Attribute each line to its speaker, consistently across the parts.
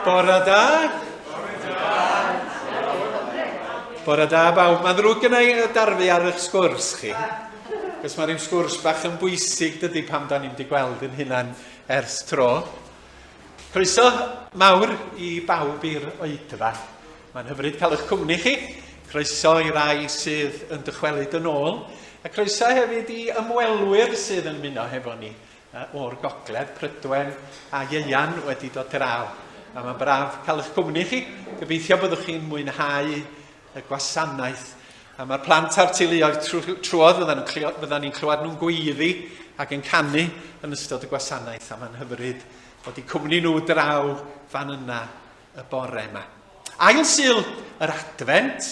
Speaker 1: Bore da. Bore da bawb. Mae'n ddrwg gen i darfu ar eich sgwrs chi. Cos mae rhyw sgwrs bach yn bwysig dydy pam da ni'n wedi gweld yn hunan ers tro. Croeso mawr i bawb i'r oedfa. Mae'n hyfryd cael eich cwmni chi. Croeso i rai sydd yn dychwelyd yn ôl. A croeso hefyd i ymwelwyr sydd yn ymuno hefo ni o'r gogledd, Prydwen a Ieuan wedi dod draw. A mae'n braf cael eich cwmni chi. Gobeithio byddwch chi'n mwynhau y gwasanaeth. A mae'r plant a'r teuluoedd trwodd, fyddan fyddan ni'n clywed nhw'n gweiddi ac yn canu yn ystod y gwasanaeth, a mae'n hyfryd bod eu cwmni nhw draw fan yna y bore yma. Ail Sul yr Adfent,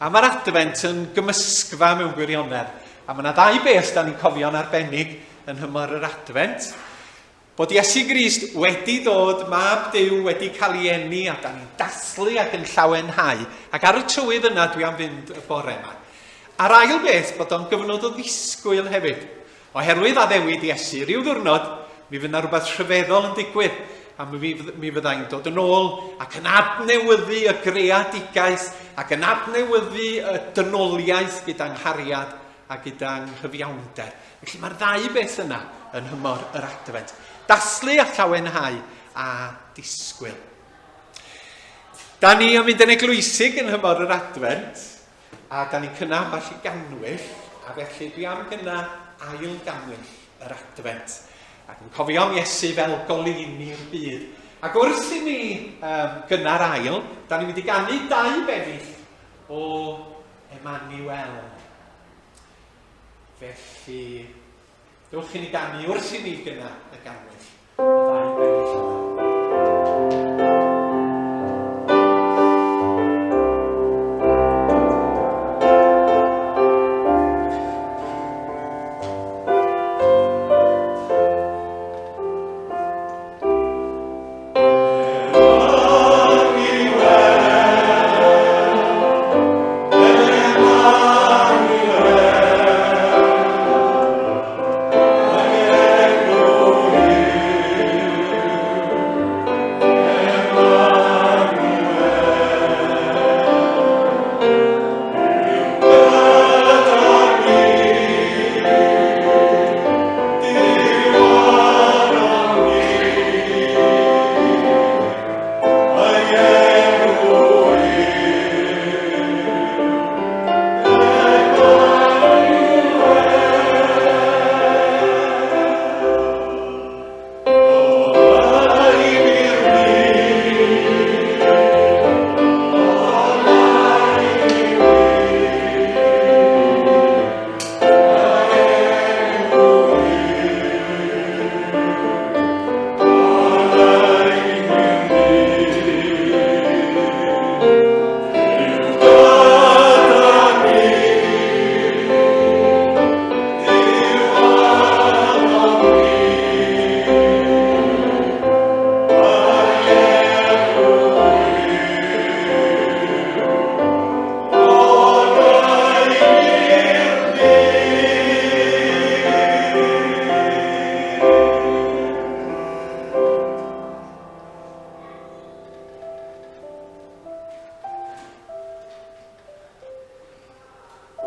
Speaker 1: a mae'r Adfent yn gymysgfa mewn gwirionedd, a mae yna ddau beth da ni'n cofio'n arbennig yn nhymor yr Adfent. Bod Iesu Grist wedi dod, mab Duw wedi cael ei eni, a da ni'n dathlu ac yn llawenhau. Ac ar y trywydd yna dwi am fynd y bore yma. A'r ail beth, bod o'n gyfnod o ddisgwyl hefyd. Oherwydd addewid Iesu, rhyw ddiwrnod, mi fydd 'na rywbeth rhyfeddol yn digwydd, a mi, mi fyddai'n dod yn ôl ac yn adnewyddu y greadigaeth ac yn adnewyddu y dynoliaeth gyda nghariad a gyda nghyfiawnder. Felly mae'r ddau beth yna yn nhymor yr Adfent. Dathlu a llawenhau a disgwyl. Da ni yn mynd yn eglwysig yn nhymor yr Adfent. A da ni'n cynnau ambell i gannwyll, a felly dwi am gynnau ail gannwyll yr Adfent. Ac yn cofio am Iesu fel goleuni'r byd. Ac wrth i ni um, gynna'r ail, da ni'n mynd i ganu dau bennill o Emmanuel. Felly, dewch i ni ganu wrth i ni gynna y gannwyll. Y ddau bennill yma.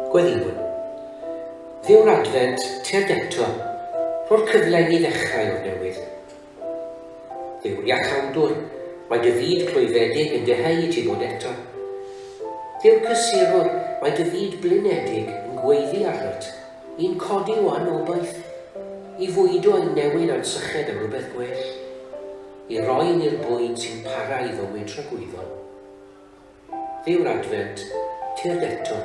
Speaker 2: Gweddïwn. Dduw'r Adfent, tyrd eto, rho'r cyfle i ni ddechrau o'r newydd. Dduw'r Iachawdwr, mae dy fyd clwyfedig yn dyheu i ti ddod eto. Dduw'r Cysurwr, mae dy fyd blinedig yn gweiddi arnot, i'n codi o anobaith, i fwydo ein newyn a'n syched am rywbeth gwell, i roi ni'r bwyd sy'n para i fywyd tragwyddol. Dduw'r Adfent, tyrd eto,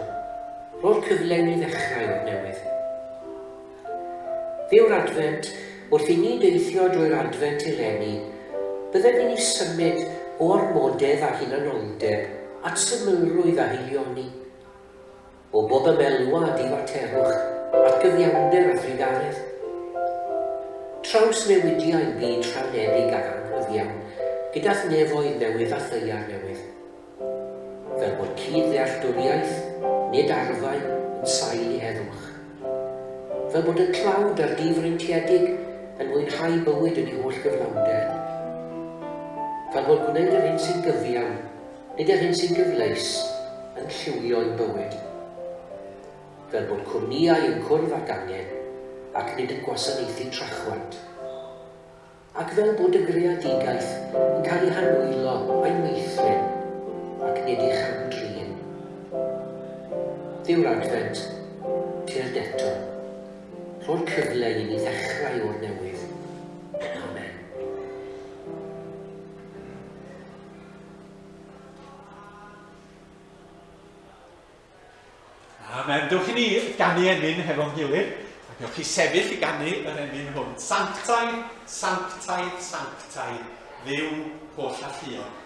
Speaker 2: rho'r cyfle i ni ddechrau o'r newydd. Dduw'r Adfent, wrth i ni deithio drwy'r Adfent eleni, bydded i ni symud o ormodedd a hunanoldeb at symlrwydd a haelioni. O bob ymelwa a difaterwch, at gyfiawnder a thrugaredd. Trawsnewidiai'n byd rhanedig ac anghyfiawn, gyda'th nefoedd newydd a thaear newydd. Fel bod cyd-ddealltwriaeth, nid arfau, yn sail i heddwch. Fel bod y tlawd a'r difreintiedig yn mwynhau bywyd yn ei holl gyflawnder. Fel bod gwneud yr hyn sy'n gyfiawn, nid yr hyn sy'n gyfleus, yn lliwio ein bywyd. Fel bod cwmnïau yn cwrdd ag angen ac nid yn gwasanaethu trachwant. Ac fel bod y greadigaeth yn cael ei hanwylo a'i meithrin, ac nid ei cham-drin. Dduw'r Adfent, tyrd eto. Rho'r cyfle i ni ddechrau o'r newydd. Amen.
Speaker 1: Amen. Dewch i ni ganu emyn hefo'n gilydd, a gewch chi sefyll i ganu yr emyn hwn. Sanctaidd, sanctaidd, sanctaidd, Dduw holl alluog.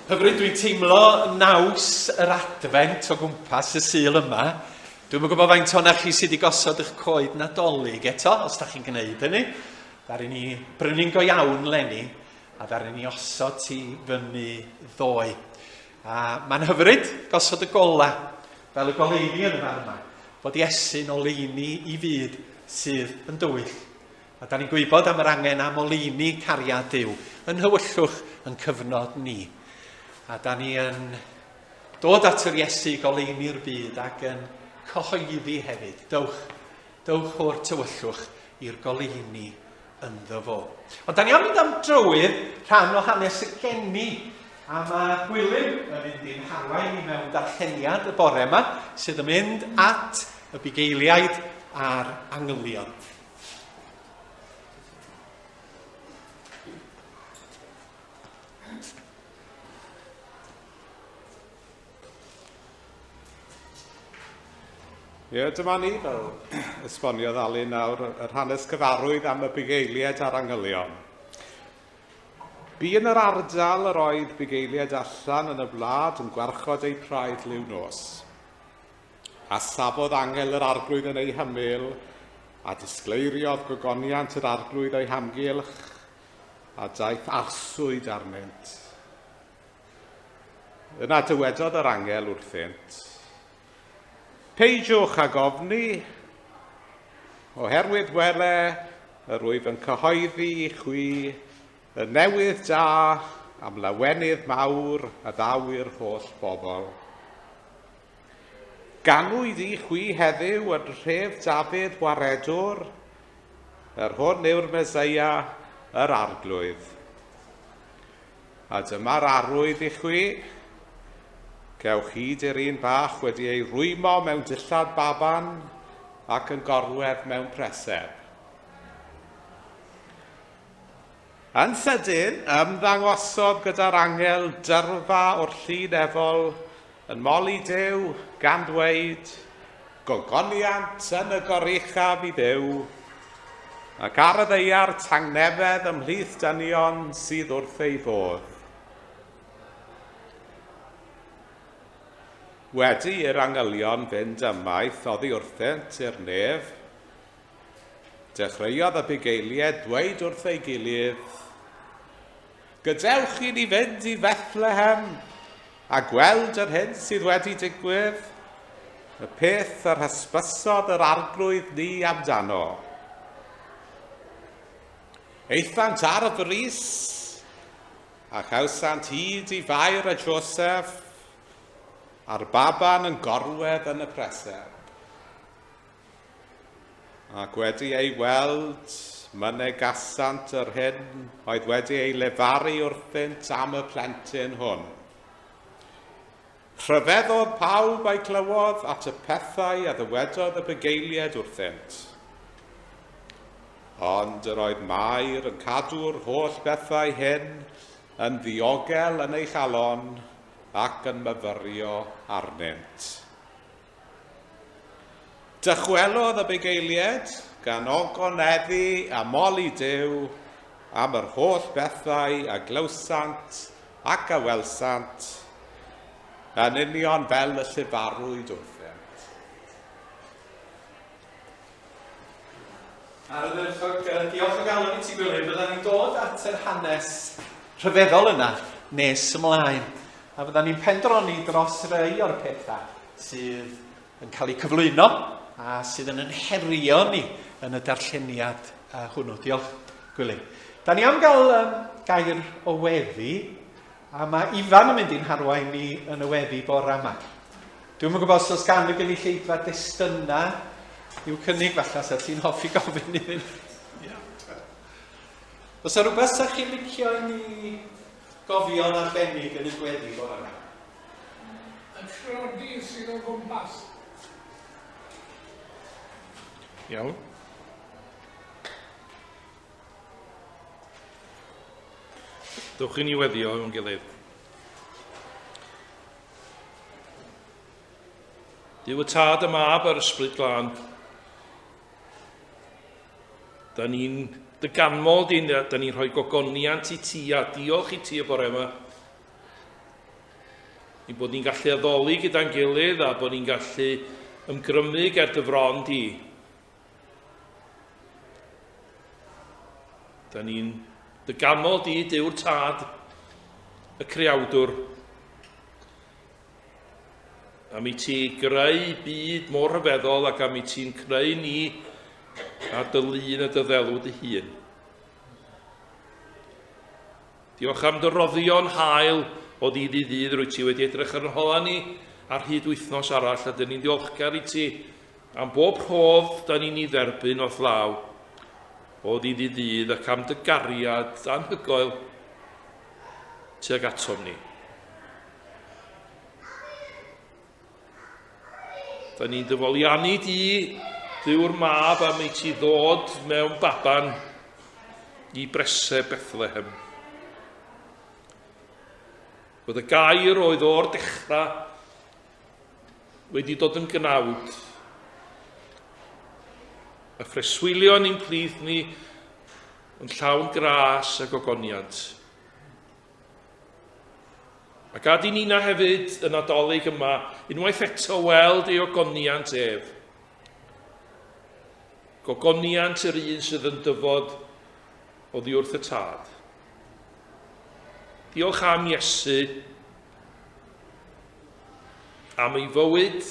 Speaker 1: Hyfryd, dwi'n teimlo naws yr adfent o gwmpas y Sul yma. Dwi'm yn gwybod faint o'na chi sydd wedi gosod eich coed Nadolig eto, os da chi'n gwneud hynny. Ddaru ni brynu'n go iawn leni, a ddaru ni osod ti fyny ddoe. A mae'n hyfryd gosod y gola, fel y goleuni yn y fan yma, fod Iesu'n oleuni i fyd sydd yn dywyll. A da ni'n gwybod am yr angen am oleuni cariad Duw yn nhywyllwch yn cyfnod ni. A da ni yn dod at yr Iesu goleuni'r byd ac yn cyhoeddi hefyd. Dowch, dowch o'r tywyllwch i'r goleuni ynddo fo. Ond da ni am mynd am drywydd rhan o hanes y geni a mae Gwilym yn mynd i'n harwain i mewn darlleniad y bore yma sydd yn mynd at y bugeiliaid a'r angylion.
Speaker 3: Ie, dyma ni, fel esboniodd Alun nawr, yr hanes cyfarwydd am y bugeiliaid a'r angylion. Bu yn yr ardal yr oedd bugeiliaid allan yn y wlad yn gwarchod eu praidd liw nos. A safodd angel yr arglwydd yn eu hymyl, a disgleiriodd gogoniant yr arglwydd o'i hamgylch, a daeth arswyd arnynt. Yna dywedodd yr angel wrthynt, Peidiwch ag ofni, oherwydd wele, yr wyf yn cyhoeddi i chwi y newydd da am lawenydd mawr a ddaw i'r holl bobl. Ganwyd i chwi heddiw yn nhref Dafydd Waredwr, yr hwn yw'r Meseia, yr Arglwydd. A dyma'r arwydd i chwi, Cewch hyd i'r un bach wedi ei rwymo mewn dillad baban ac yn gorwedd mewn preseb. Yn sydyn, ymddangosodd gyda'r angel dyrfa o'r llu nefol yn moli Duw, gan ddweud, Gogoniant yn y goruchaf i Dduw, ac ar y ddaear tangnefedd ymhlith dynion sydd wrth ei fodd. Wedi i'r angylion fynd ymaith oddi wrthynt i'r nef, dechreuodd y bugeiliaid ddweud wrth ei gilydd, Gadewch i ni fynd i Fethlehem a gweld yr hyn sydd wedi digwydd, y peth yr hysbysodd yr arglwydd ni amdano. Aethant ar y frys a chawsant hyd i Fair a Joseph a'r baban yn gorwedd yn y preseb. Ac wedi ei weld, mynegasant yr hyn oedd wedi ei lefaru wrthynt am y plentyn hwn. Rhyfeddodd pawb a'i clywodd at y pethau a ddywedodd y bugeiliaid wrthynt. Ond yr oedd Mair yn cadw'r holl bethau hyn yn ddiogel yn ei chalon ac yn myfyrio arnynt. Dychwelodd y bugeiliaid, gan ogoneddu a moli Duw am yr holl bethau a glywsant ac a welsant, yn union fel y llefarwyd wrthynt.
Speaker 1: Ardderchog, diolch o galon i ti Gwilym. Fydda ni'n dod at yr hanes rhyfeddol yna nes ymlaen. A fydda ni'n pendroni dros rei o'r pethau sydd yn cael eu cyflwyno a sydd yn yn herio ni yn y darlleniad hwnnw. Diolch, Gwilym. Da ni am gael um, gair o weddi, a mae Ifan yn mynd i'n harwain ni yn y weddi bore yma. Dwi'm yn gwybod os oes gan y gynulleidfa destunau i'w cynnig, falle sa ti'n hoffi gofyn iddyn nhw. Oes yna rhywbeth sa chi'n licio i ni gofio'n arbennig yn y gweddi bore yma?
Speaker 4: Y tlodi sydd o gwmpas.
Speaker 1: Iawn.
Speaker 5: Dewch i ni weddio efo'n gilydd. Duw y Tad, y Mab a'r Ysbryd Glân. Da ni'n dy ganmol di, da ni'n rhoi gogoniant i ti a diolch i ti y bore yma. I bod ni'n gallu addoli gyda'n gilydd a bod ni'n gallu ymgrymu ger dy fron di. Da ni'n dy ganmol di, Duw'r Tad, y Creawdwr, am i ti greu byd mor rhyfeddol ac am i ti'n creu ni ar dy lun a dy ddelw dy hun. Diolch am dy roddion hael o ddydd i ddydd rwy ti wedi edrych ar yn hola ni ar hyd wythnos arall a dyn ni'n ddiolchgar i ti am bob rhodd da ni'n ei dderbyn o'th law o ddydd i ddydd ac am dy gariad anhygoel tuag atom ni. Da ni'n dyfoliannu di, Dduw'r Mab, am i ti ddod mewn baban i breseb Bethlehem. Bod y gair oedd o'r dechrau wedi dod yn gnawd. A phreswylio yn ein plith ni yn llawn gras a gogoniant. A gad i nina hefyd y Nadolig yma unwaith eto weld ei ogoniant ef. Gogoniant yr un sydd yn dyfod oddi wrth y Tad. Diolch am Iesu, am ei fywyd,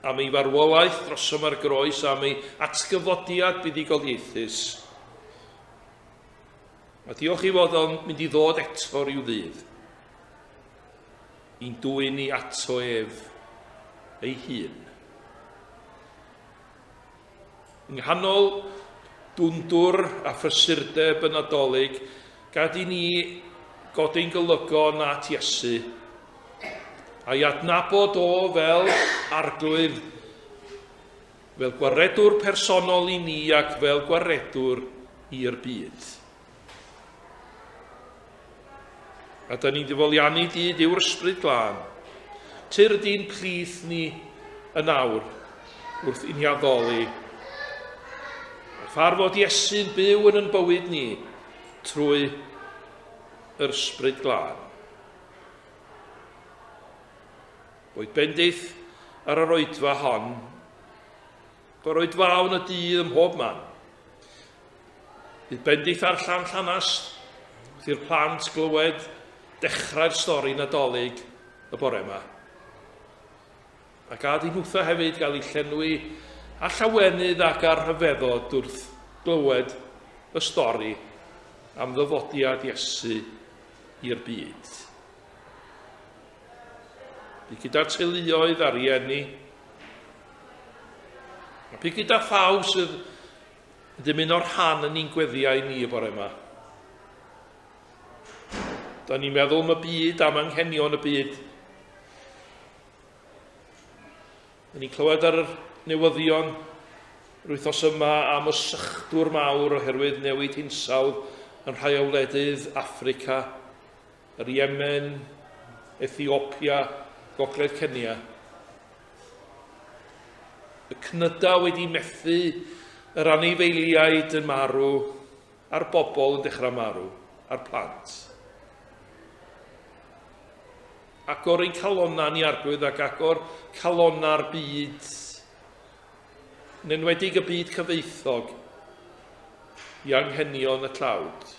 Speaker 5: am ei farwolaeth drosom ar groes, am ei atgyfodiad buddugoliaethus. A diolch i fod o'n mynd i ddod eto rhyw ddydd i'n dwyn ni ato ef ei hun. Yng nghanol dwndwr a phrysurdeb y Nadolig, gad i ni godi'n golygon at Iesu a'i adnabod o fel Arglwydd, fel gwaredwr personol i ni ac fel gwaredwr i'r byd. A da ni'n difoliannu di, Duw'r Ysbryd Glân. Tyrd i'n plith ni yn awr wrth i ni addoli. A phar fod Iesu'n byw yn yn bywyd ni trwy yr Ysbryd Glân. Boed bendith ar yr oedfa hon, yr oedfaon y dydd ym mhob man. Bydd bendith ar Llan Llanast wrth i'r plant glywed dechrau'r stori Nadolig y bore yma. A gad i nhwtha hefyd gael eu llenwi â llawenydd ac â rhyfeddod wrth glywed y stori am ddyfodiad Iesu i'r byd. Bu gyda'r teuluoedd a'r rieni, a bu gyda phawb sydd yn dymuno rhan yn ein gweddiau ni y bore yma. Da ni'n meddwl am y byd, am anghenion y byd. Da ni'n clywed ar yr newyddion yr wythnos yma am y sychdwr mawr oherwydd newid hinsawdd yn rhai o wledydd Affrica, yr Yemen, Ethiopia, Gogledd Kenya. Y cnydau wedi methu, yr anifeiliaid yn marw, a'r bobl yn dechrau marw, a'r plant. Agor ein calonnau ni arglwydd ac agor calonnau'r byd, yn enwedig y byd cyfoethog, i anghenion y tlawd.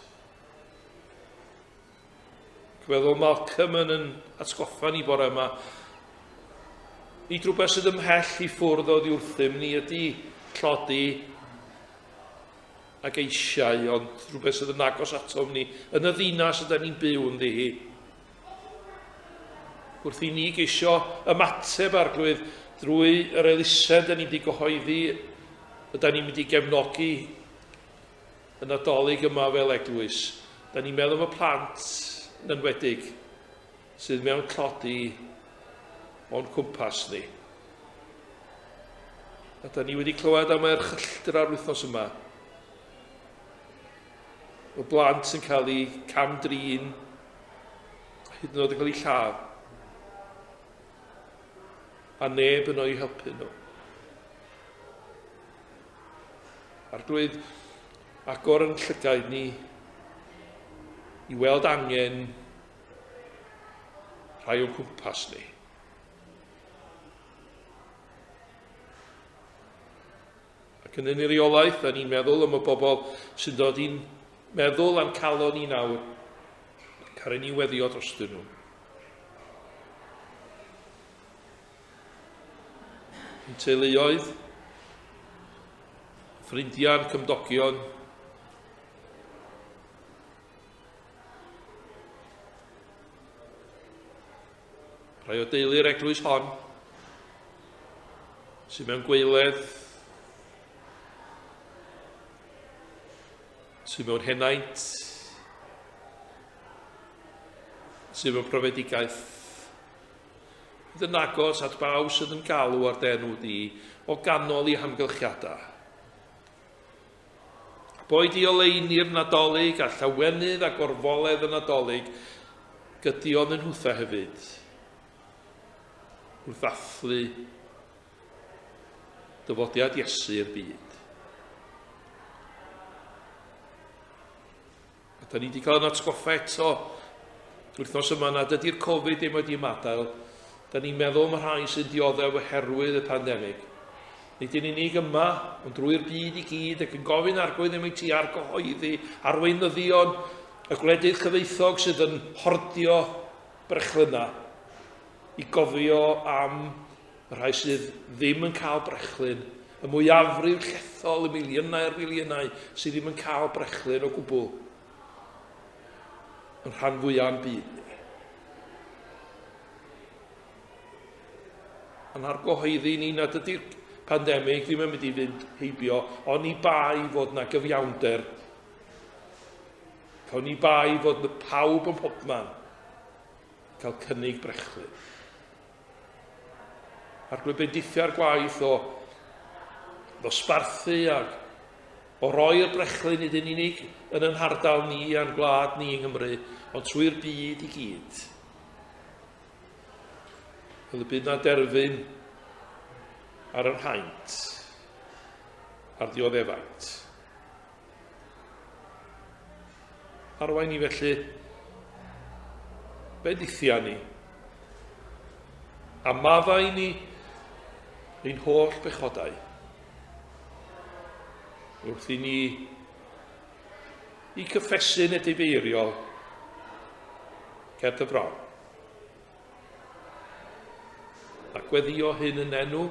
Speaker 5: Feddwl Malcolm yn yn atgoffa ni bore yma, nid rhywbeth sydd ymhell i ffwrdd oddi wrthym ni ydy tlodi ac eisiau, ond rhywbeth sydd yn agos atom ni yn y ddinas ydyn ni'n byw ynddi hi. Wrth i ni geisio ymateb arglwydd drwy yr elusen dyn ni'n wedi gyhoeddi, ydyn ni'n mynd i gefnogi y Nadolig yma fel eglwys, da ni'n meddwl am y plant yn enwedig sydd mewn tlodi o'n cwmpas ni. A da ni wedi clywed am erchylldra'r wythnos yma. O blant yn cael eu cam-drin, hyd yn oed yn cael eu lladd. A neb yno i helpu nhw. Arglwydd, agor yn llygaid ni i weld angen rhai o'n cwmpas ni. Ac yn yn reolaeth, da ni'n meddwl am y bobl sy'n dod i'n meddwl a'n calon ni nawr, cael ni weddio drostyn nhw. Ein teuluoedd, ffrindiau'n cymdogion, rhai o deulu'r eglwys hon sydd mewn gweiledd, sydd mewn henaint, sydd mewn profedigaeth. Bydd yn agos at bawb sydd yn galw ar dy enw di o ganol i hamgylchiadau. Boed i oleuni'r Nadolig a llawenydd a gorfoledd y Nadolig gydio yn nhwtha hefyd wrth ddathlu dyfodiad Iesu i'r byd. A da ni wedi cael yn atgoffa eto wythnos yma nad ydy'r Covid ddim wedi ymadael. Da ni'n meddwl am y rhai sy'n dioddef oherwydd y pandemig. Nid yn unig yma, ond drwy'r byd i gyd, ac yn gofyn arglwydd am i ti argyhoeddi arweinyddion y gwledydd cyfoethog sydd yn hordio brechlynnau i gofio am y rhai sydd ddim yn cael brechlyn, y mwyafrif llethol, y miliynau ar filiynau sydd ddim yn cael brechlyn o gwbl yn rhan fwyaf o'n byd ni. Yn argyhoeddi ni nad ydy'r pandemig ddim yn mynd i fynd heibio, oni bai fod na gyfiawnder. Oni bai fod na pawb yn pobman cael cynnig brechlyn. Arglwydd bendithio'r gwaith o ddosbarthu ac o roi'r brechlyn nid yn unig yn ein hardal ni a'n gwlad ni yng Nghymru, ond trwy'r byd i gyd. Fel y bydd na derfyn ar yr haint a'r dioddefaint. Arwain ni felly, bendithia ni, a maddau ni ein holl bechodau, wrth i ni i cyffesu'n edifeiriol ger dy fron. A gweddio hyn yn enw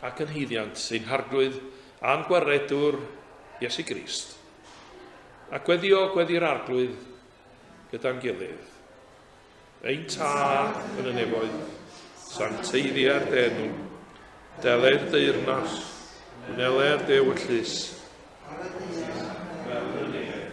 Speaker 5: ac yn haeddiant ein Harglwydd a'n Gwaredwr Iesu Grist. A gweddio gweddi'r Arglwydd gyda'n gilydd. Ein Tad yn y nefoedd, sancteiddia'r d'enw, deled deyrnas, wneler d'ewyllys, fel yn y nef.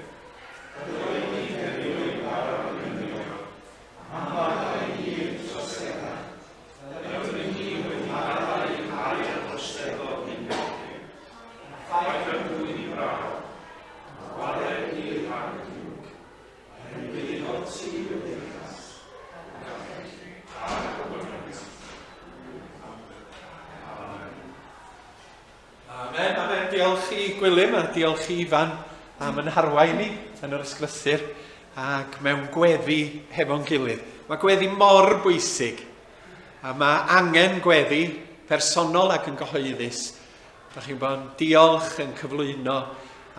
Speaker 1: Amen, amen. Diolch i Gwilym a diolch i Ifan am yn harwain ni yn yr ysglythyr ac mewn gweddi hefo'n gilydd. Mae gweddi mor bwysig a mae angen gweddi personol ac yn gyhoeddus. Da chi'n bod yn diolch, yn cyflwyno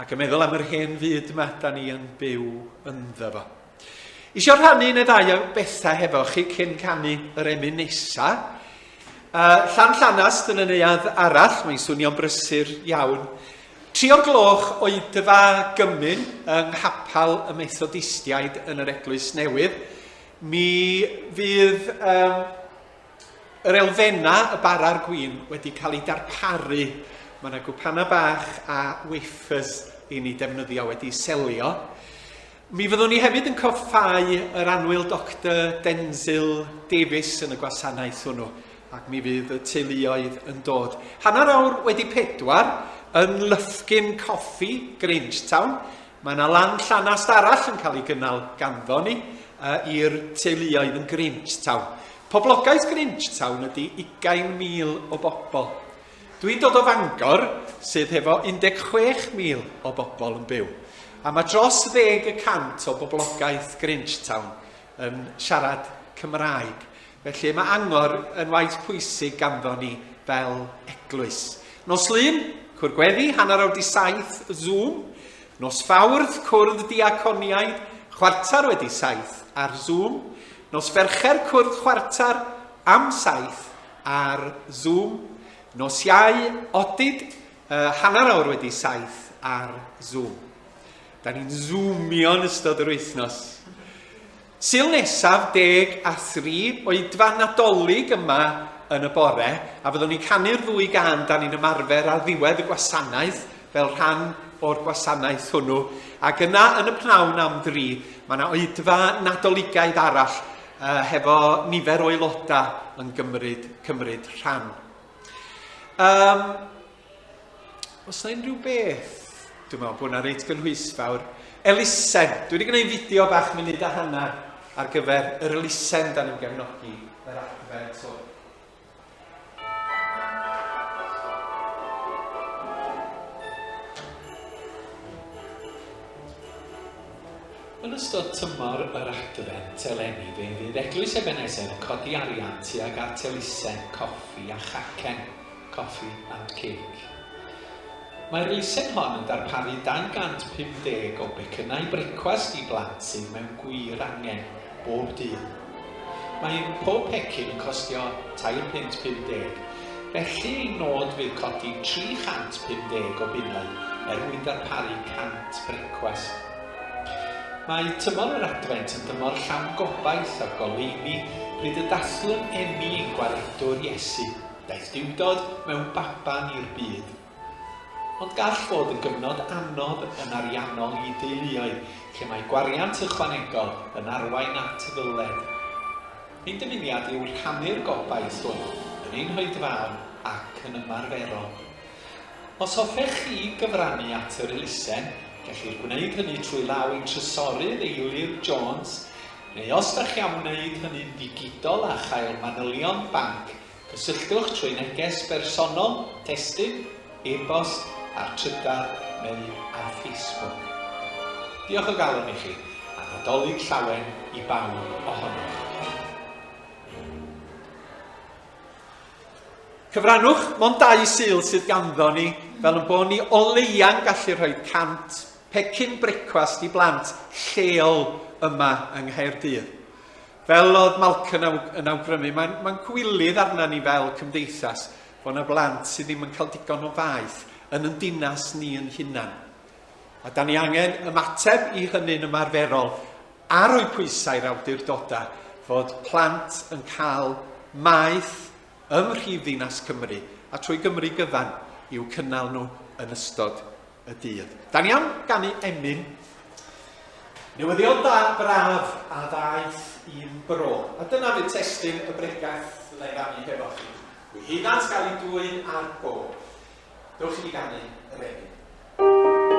Speaker 1: ac yn meddwl am yr hen fyd yma da ni yn byw ynddo fo. Isio rhannu un neu ddau o bethau hefo chi cyn canu yr emyn nesa. Llan Llanast yn y neuadd arall, mae'n swnio'n brysur iawn. Tri o'r gloch oedfa gymun yng Nghapel y Methodistiaid yn yr Eglwys Newydd. Mi fydd um, yr elfennau y bara'r gwin wedi cael eu darparu. Mae yna gwpanau bach a wafers i ni defnyddio wedi selio. Mi fyddwn ni hefyd yn coffáu yr annwyl Doctor Denzil Davies yn y gwasanaeth hwnnw, ac mi fydd y teuluoedd yn dod. 4:30 yn Lufkin Coffee, Grangetown. Mae yna lan llanast arall yn cael ei gynnal ganddo ni uh, i'r teuluoedd yn Grangetown. Poblogaeth Grangetown ydy 20,000 o bobl. Dwi'n dod o Fangor, sydd hefo 16,000 o bobl yn byw. A mae dros ddeg y cant o boblogaeth Grangetown yn siarad Cymraeg. Felly mae Angor yn waith pwysig ganddo ni fel eglwys. Nos Lun, cwrdd gweddi, 7:30, Zoom. Nos Fawrth, cwrdd diaconiaid, 7:15 ar Zoom. Nos Fercher, cwrdd 7:45 ar Zoom. Nos Iau, odid, uh, 7:30 ar Zoom. Da ni'n zoomio yn ystod yr wythnos. Sul nesaf, 10:03, oedfa Nadolig yma yn y bore, a fyddwn ni'n canu'r ddwy gân da ni'n ymarfer ar ddiwedd y gwasanaeth fel rhan o'r gwasanaeth hwnnw. Ac yna yn y pnawn am dri, mae yna oedfa Nadoligaidd arall uh, hefo nifer o aelodau yn gymryd, cymryd rhan. Um, os yna unrhyw beth, dwi'n meddwl bod hwnna reit gynhwysfawr. Elusen, dwi wedi gwneud fideo bach munud a hanner ar gyfer yr elusen da ni'n gefnogi yr adfent hwn. Yn ystod tymor yr Adfent eleni fe fydd Eglwys Ebenezer yn codi arian tuag at elusen coffi a chacen, Coffee and Cake. Mae'r elusen hon yn darparu 250 o becynnau brecwast i blant sydd mewn gwir angen, bob dydd. Mae pob pecyn yn costio £3.50, felly ein nod fydd codi 350 o bunnoedd er mwyn darparu 100 brecwast. Mae tymor yr Adfent yn dymor llawn gobaith a goleuni pryd y dathlwn eni ein Gwaredwr Iesu. Daeth Duwdod mewn baban i'r byd. Ond gall fod yn gyfnod anodd yn ariannol i deuluoedd lle mae gwariant ychwanegol yn arwain at ddyled. Ein dymuniad yw rhannu'r gobaith hwn yn ein hoedfaon ac yn ymarferol. Os hoffech chi gyfrannu at yr elusen, gellir gwneud hynny trwy law ein trysorydd Eilir Jones, neu os da chi am wneud hynny'n ddigidol a chael manylion banc, cysylltwch trwy neges bersonol, testun, e-bost, ar Trydar neu ar Facebook. Diolch o galon i chi, a Nadolig Llawen i bawb ohonoch. Cyfrannwch, mond dau Sul sydd ganddo ni, fel yn bod ni o leia'n gallu rhoi 100 pecyn brecwast i blant lleol yma yng Nghaerdydd. Fel oedd Malcolm yn awgrymu, mae'n mae gwilydd arna ni fel cymdeithas fod yna blant sydd ddim yn cael digon o faeth yn yn dinas ni yn hunan. A da ni angen ymateb i hynny'n ymarferol a rhoi pwysau i'r awdurdodau fod plant yn cael maeth ym mhrifddinas Cymru a trwy Gymru gyfan i'w cynnal nhw yn ystod y dydd. Da ni am ganu emyn. Newyddion da braf a ddaeth i'n bro. A dyna fydd testun y bregath fydda i rannu hefo chi. Gwy heidant gael ei dwyn ar go. Dewch i ni ganu yr emyn.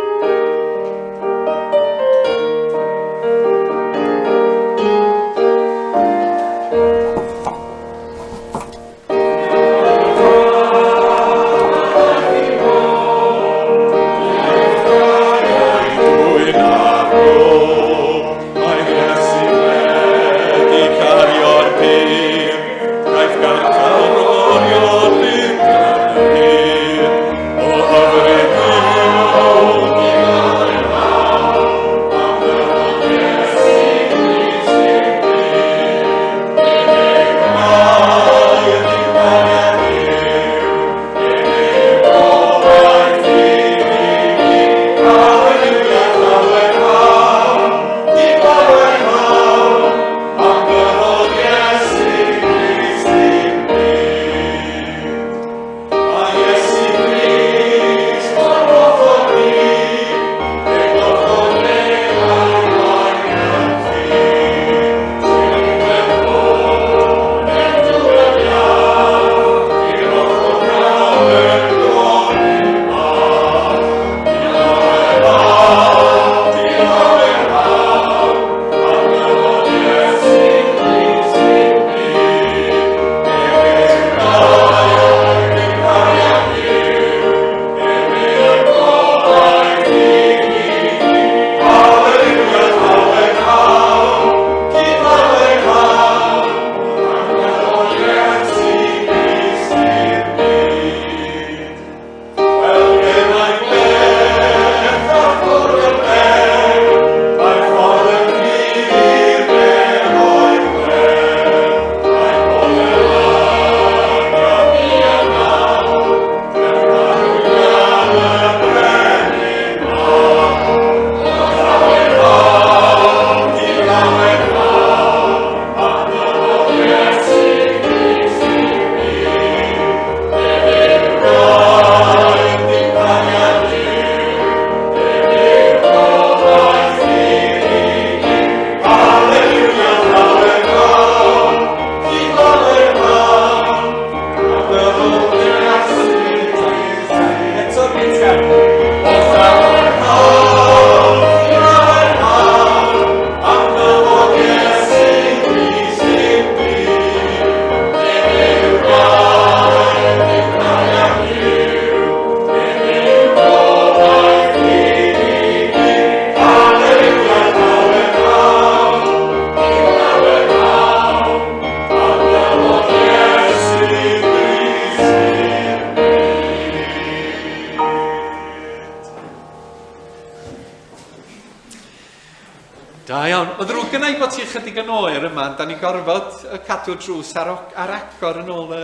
Speaker 1: Da iawn. Mae'n ddrwg gynna i bod ti chydig yn oer yma, ond da ni'n gorfod cadw'r drws ar, ar agor yn ôl y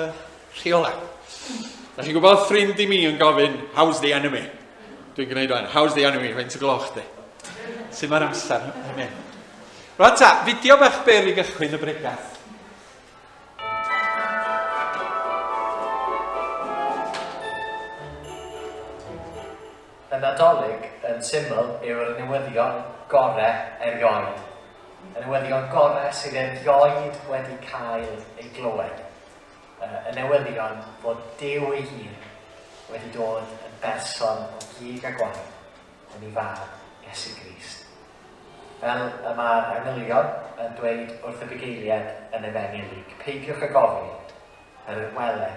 Speaker 1: rheola. Da chi'n gwybod ffrind i mi yn gofyn, how's the enemy? Dwi'n gwneud o'n, how's the enemy, faint o gloch di? Sut mae'r amser yn mynd? Rwan ta, fideo bach byr i gychwyn y bregath.
Speaker 6: Y Nadolig, yn syml, yw'r newyddion gore erioed. Y newyddion gore sydd erioed wedi cael ei glywed. Y newyddion fod Duw ei hun wedi dod yn berson o gig a gwaed yn ei fab, Iesu Grist. Fel y mae'r angylion yn dweud wrth y bugeiliaid yn Efengyl Luc, Peidiwch â gofyn, oherwydd wele,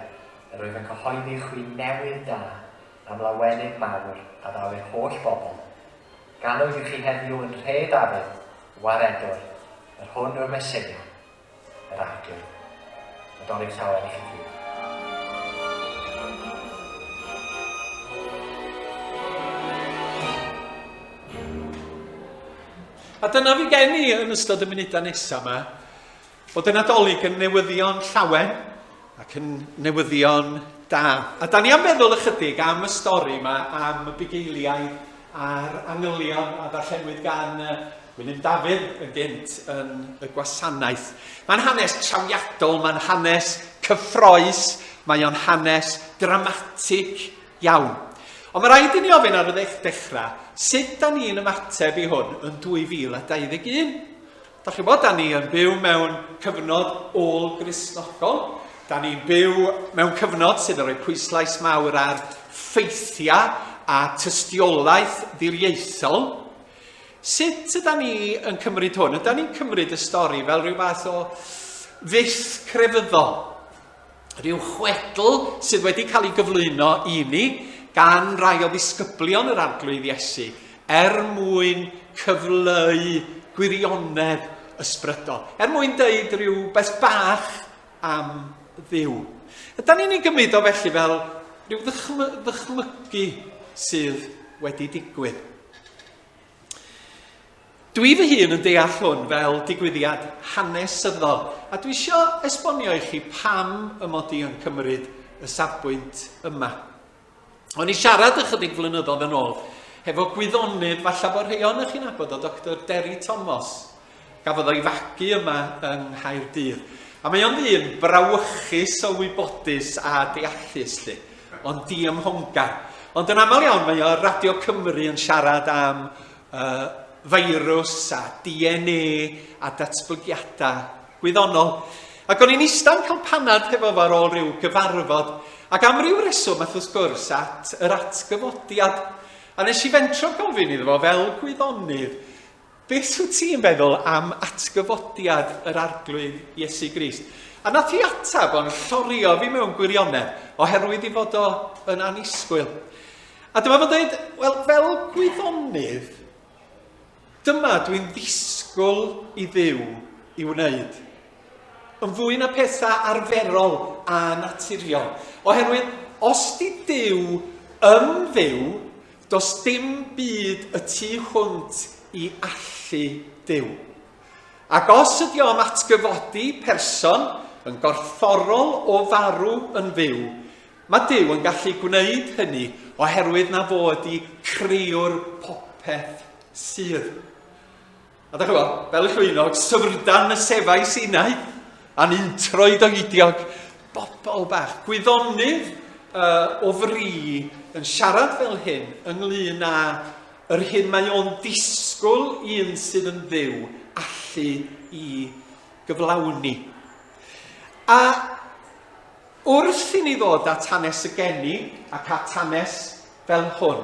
Speaker 6: yr wyf yn cyhoeddi i chwi newydd da am lawenydd mawr a ddaw i'r holl bobl. Ganwyd i chi heddiw yn nhre Dafydd, Waredwr, yr hwn yw'r Meseia, yr Arglwydd. Nadolig llawen i chi gyd.
Speaker 1: A dyna fi gen i yn ystod y munudau nesaf yma, bod y Nadolig yn newyddion llawen ac yn newyddion da. A da ni am feddwl ychydig am y stori yma, am y bugeiliau a'r angylion a ddarllenwyd gan Gwilym Dafydd yn gynt yn y gwasanaeth. Mae'n hanes trawiadol, mae'n hanes cyffroes, mae o'n hanes dramatig iawn. Ond mae rhaid i ni ofyn ar y dechrau, sut da ni'n ymateb i hwn yn 2021? Da chi'n bod, da ni yn byw mewn cyfnod ôl-Gristnogol. Da ni'n byw mewn cyfnod sydd yn rhoi pwyslais mawr ar ffeithiau a tystiolaeth ddiriaethol. Sut yda ni yn cymryd hwn? Yda ni'n cymryd y stori fel rhyw fath o fyth crefyddol? Rhyw chwedl sydd wedi cael ei gyflwyno i ni gan rai o ddisgyblion yr Arglwydd Iesu er mwyn cyfleu gwirionedd ysbrydol, er mwyn deud rhyw beth bach am Dduw. Ydy ni'n ei gymryd o felly fel rhyw ddychmygu sydd wedi digwydd? Dwi fy hun yn deall hwn fel digwyddiad hanesyddol, a dwi isio esbonio i chi pam y mod i yn cymryd y safbwynt yma. O'n i siarad ychydig flynyddoedd yn ôl hefo gwyddonydd, falle bod rhai ohonoch chi'n nabod o, Dr Derry Thomas. Gafodd o'i fagu yma yng Nghaerdydd. A mae o'n ddyn brawychus o wybodus a deallus, lly, ond diymhongar. Ond yn aml iawn mae o ar Radio Cymru yn siarad am uh, feirws a DNA a datblygiadau gwyddonol. Ac o'n i'n ista'n cael panad hefo fo ar ôl rhyw gyfarfod, ac am ryw reswm ath wrth gwrs at yr atgyfodiad. A nes i fentro gofyn iddo fo fel gwyddonydd, beth wyt ti'n feddwl am atgyfodiad yr Arglwydd Iesu Grist? A nath i atab o'n llorio fi mewn gwirionedd, oherwydd i fod o yn annisgwyl. A dyma fo'n dweud, wel, fel gwyddonydd, dyma dwi'n ddisgwyl i Dduw i wneud. Yn fwy na pethau arferol a naturiol. Oherwydd, os di Duw yn Dduw, does dim byd y tu hwnt i allu Duw. Ac os ydi o am atgyfodi person yn gorfforol o farw yn fyw, Mae Duw yn gallu gwneud hynny oherwydd na fo ydi crëwr popeth sydd. A da chi'n fel y llwynog, syfrdan y sefais innau, a'n untroed oediog, bobl bach, gwyddonydd uh, o fri yn siarad fel hyn ynglyn â yr hyn mae o'n disgwyl un sydd yn Dduw allu i gyflawni. A Wrth i ni ddod at hanes y geni ac at hanes fel hwn,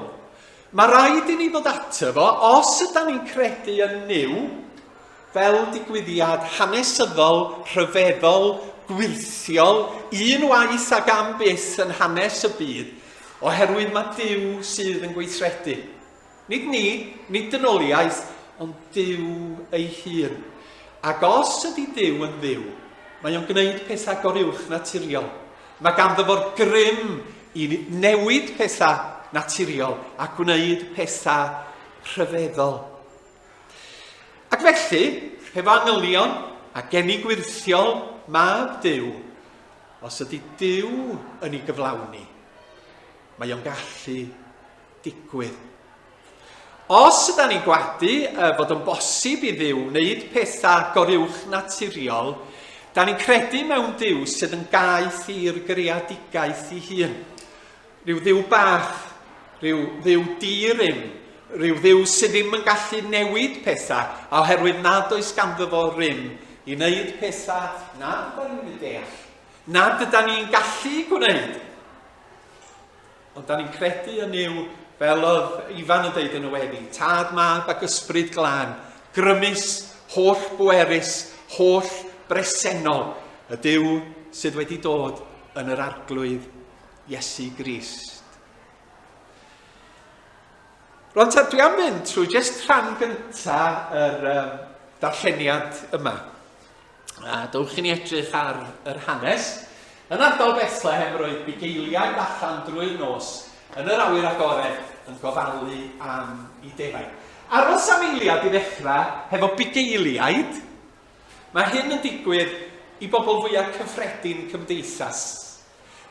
Speaker 1: mae rhaid i ni ddod ato fo, os ydan ni'n credu yn Nuw, fel digwyddiad hanesyddol, rhyfeddol, gwyrthiol, un waith ac am byth yn hanes y byd, oherwydd mae Duw sydd yn gweithredu. Nid ni, nid dynoliaeth, ond Duw ei hun. Ac os ydy Duw yn Dduw, mae o'n gwneud pethau goruwch naturiol. Mae ganddo fo'r grym i newid pethau naturiol a gwneud pethau rhyfeddol. Ac felly, hefo angylion a geni gwyrthiol mab Duw, os ydy Duw yn ei gyflawni, mae o'n gallu digwydd. Os yda ni'n gwadu fod yn bosib i Dduw wneud pethau goruwch naturiol, da ni'n credu mewn Duw sydd yn gaeth i'r greadigaeth ei hun. Rhyw Dduw bach, rhyw Dduw di-rym, rhyw Dduw sydd ddim yn gallu newid pethau, a oherwydd nad oes ganddo fo rym i wneud pethau nad yda ni'n eu deall, nad yda ni'n gallu gwneud. Ond da ni'n credu yn Nuw, fel oedd Ifan yn deud yn y weddi, Tad, Mab ac Ysbryd Glân, grymus, holl bwerus, holl bresennol, y Duw sydd wedi dod yn yr Arglwydd Iesu Grist. Rwan ta, dwi am fynd trwy jyst rhan gynta yr um, darlleniad yma. A dowch i ni edrych ar yr hanes. Yn ardal Bethlehem roedd bugeiliaid allan drwy'r nos yn yr awyr agored yn gofalu am i defaid. Aros am eiliad i ddechrau hefo bugeiliaid. Mae hyn yn digwydd i bobl fwyaf cyffredin cymdeithas.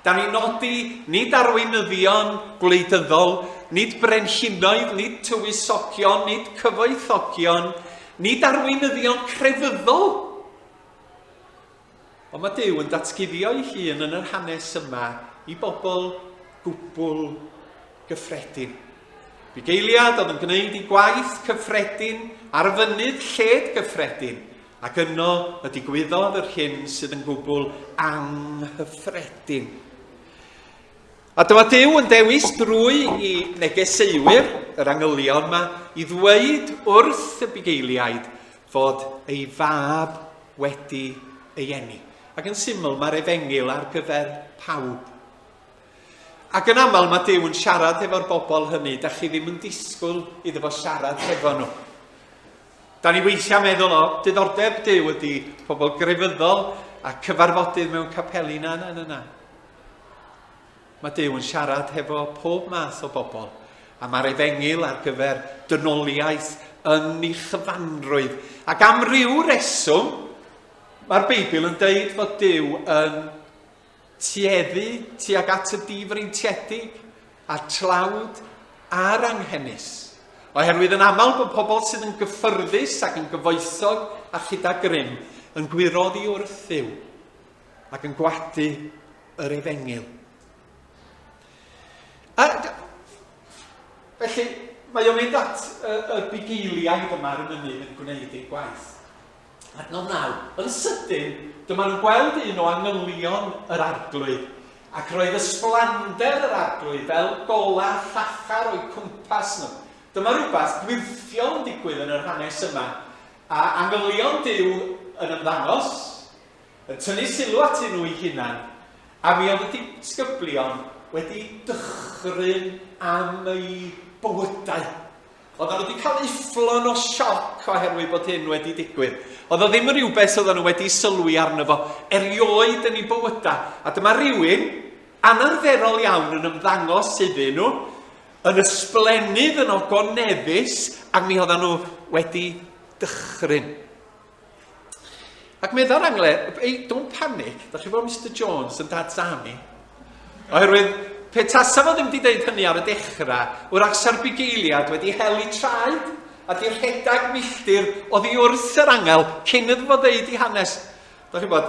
Speaker 1: Da ni'n nodi nid arweinyddion gwleidyddol, nid brenhinoedd, nid tywysogion, nid cyfoethogion, nid arweinyddion crefyddol. Ond mae Duw yn datguddio ei hun yn yr hanes yma i bobl gwbl gyffredin. Bugeiliad oedd yn gwneud ei gwaith cyffredin ar fynydd lled gyffredin, Ac yno y digwyddodd yr hyn sydd yn gwbl anghyffredin. A dyma Duw yn dewis drwy i negeseuwyr, yr angylion yma, i ddweud wrth y bugeiliaid fod ei fab wedi ei eni. Ac yn syml, mae'r efengyl ar gyfer pawb. Ac yn aml mae Duw yn siarad hefo'r bobl hynny, da chi ddim yn disgwyl iddo fo siarad hefo nhw. Da ni weithiau meddwl, o, diddordeb Duw ydy pobl grefyddol a cyfarfodydd mewn capeli. Na, na, na, na. Mae Duw yn siarad hefo pob math o bobl, a mae'r efengyl ar gyfer dynoliaeth yn ei chyfanrwydd. Ac am ryw reswm, mae'r Beibl yn deud fod Duw yn tueddu tuag at y difreintiedig a'r tlawd a'r anghenus, oherwydd yn aml bod pobl sydd yn gyffyrddus ac yn gyfoethog a chyda grym yn gwyro oddi wrth Dduw ac yn gwadu yr efengyl. A, felly, mae o'n mynd at y, y bugeiliaid yma ar y mynydd yn gwneud eu gwaith. Adnod 9. Yn sydyn, dyma nhw'n gweld un o angylion yr Arglwydd, ac roedd ysblander yr Arglwydd fel golau llachar o'u cwmpas nhw. Dyma rhywbeth gwyrthiol yn digwydd yn yr hanes yma, a angylion Duw yn ymddangos, yn tynnu sylw atyn nhw eu hunain, a mi oedd y disgyblion wedi dychryn am eu bywydau. Oedden nhw wedi cael ufflon o sioc oherwydd bod hyn wedi digwydd. Oedd o ddim yn rhywbeth oedden nhw wedi sylwi arno fo erioed yn eu bywydau. A dyma rhywun anarferol iawn yn ymddangos iddyn nhw, yn ysblennydd, yn ogoneddus, ac mi oedden nhw wedi dychryn. Ac meddai'r angle, ei, don't panic, da chi fod Mr Jones yn dad's army. Oherwydd, pe tasa fo ddim wedi dweud hynny ar y dechrau, wrach sa'r bugeiliad wedi hel i traed a di rhedeg milltir oddi wrth yr angel cyn iddo fo ddeud i hanes. Da chi bod,